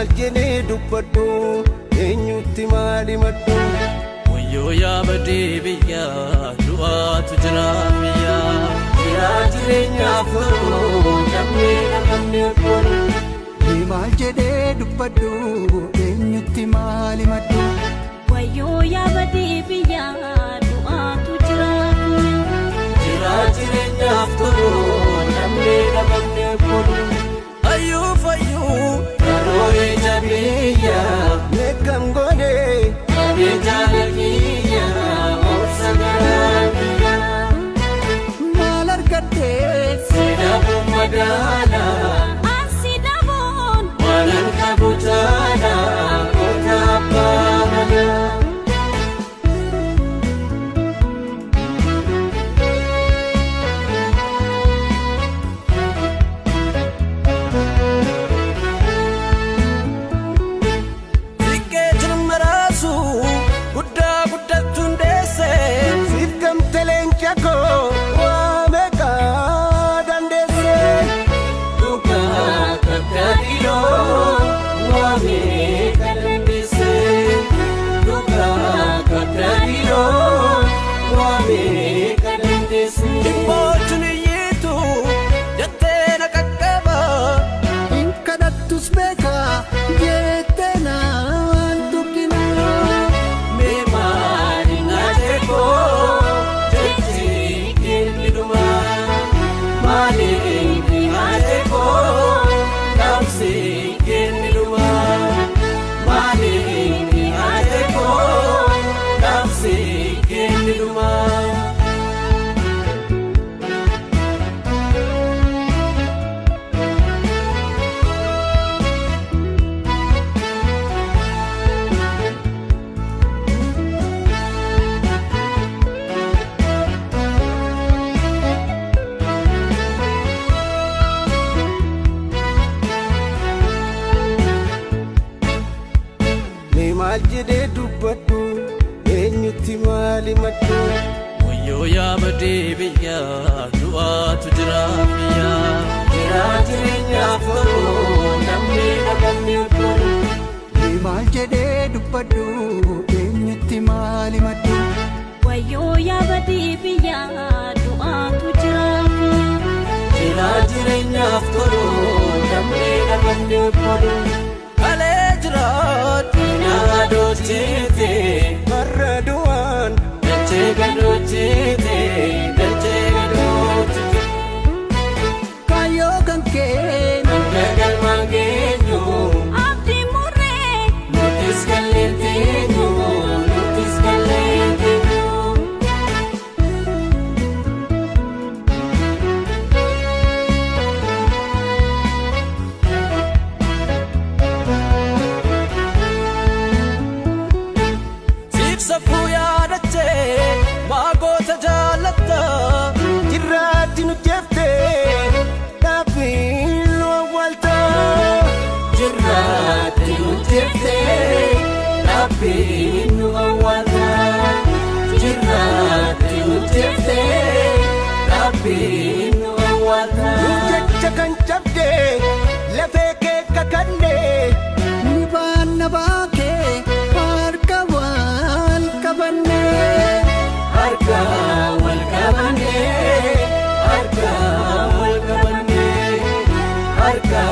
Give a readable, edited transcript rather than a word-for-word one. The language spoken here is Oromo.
Maal jedhee dubbadhu eenyutti maal himadhu? Wayyoo yaa badii biyyaa, du'aatu jira biyyaa. Jiraa jireenyaaf tolu dhabnee dhabamnee oolu. Maal jedhee dubbadhu eenyutti maal himadhu? Wayyoo yaa badii biyyaa, du'aatu jira biyyaa. Jiraa jireenyaaf tolu dhabnee dhabamnee oolu. Ayyuu fayyuu Karoo ija biyyaa Meeqam godhee dhabee jaalakiyyaa obsa garaa biyyaa. Maal argadhee Sidaabuu magaalaa Ansi dhabuun waanan qabu caalaa goota abbaa manaa. Xiqqee jirma raasu guddaa guddattuun deesse. Siif gamte leenca koo waa meeqaa dandeesse? Dhugaa kabdaa dhiiroo waa meeqa dandeesse? Dhugaa kabdaa dhiiroo waa meeqa dandeesse? Dhibboochuun iyyiitu jettee na qaqqaba. Hin kadhattus beekaa jettee naan tuqinaa. Mee maali na jeekoo jechi kenni dhumaa? Maali na jeekoo dhaamsi kenni dhumaa? Maali na jeekoo dhaamsi kenni dhumaa? Mee maal jedhee dubbadhu eenyutti maal himadhu? Wayyoo yaa badii biyyaa, du'aatu jira biyyaa. Jiraa jireenyaaf tolu namni dhabamni oolu. Maal jedhee dubbadhu eenyutti maal himadhu? Wayyoo yaa badii biyyaa, du'aatu jira biyyaa. Jiraa jireenyaaf tolu namni dhabamni oolu. Kalee jiraadhu Naadochite Har'a du'aan dachee gadoochite dachee gadoochite. Kaayyoo kan kee Hanga galmaan geenyu Abdii murree nutis galleen teenyu nutis galleen teenyu. Siif safuu yaadachee maagoota jaallatta. Jirraatti nu jeeftee dhaabbiin nu awwaalta. Jirraatti nu jeeftee dhaabbiin nu awwaalta. Jirraatti nu jeeftee dhaabbiin nu awwaalta. Nuuf jecha kan cabdee lafee kee kakannee. Ni baanna baakee harka wal qabannee. Harka wal qabannee, harka wal qabannee, harka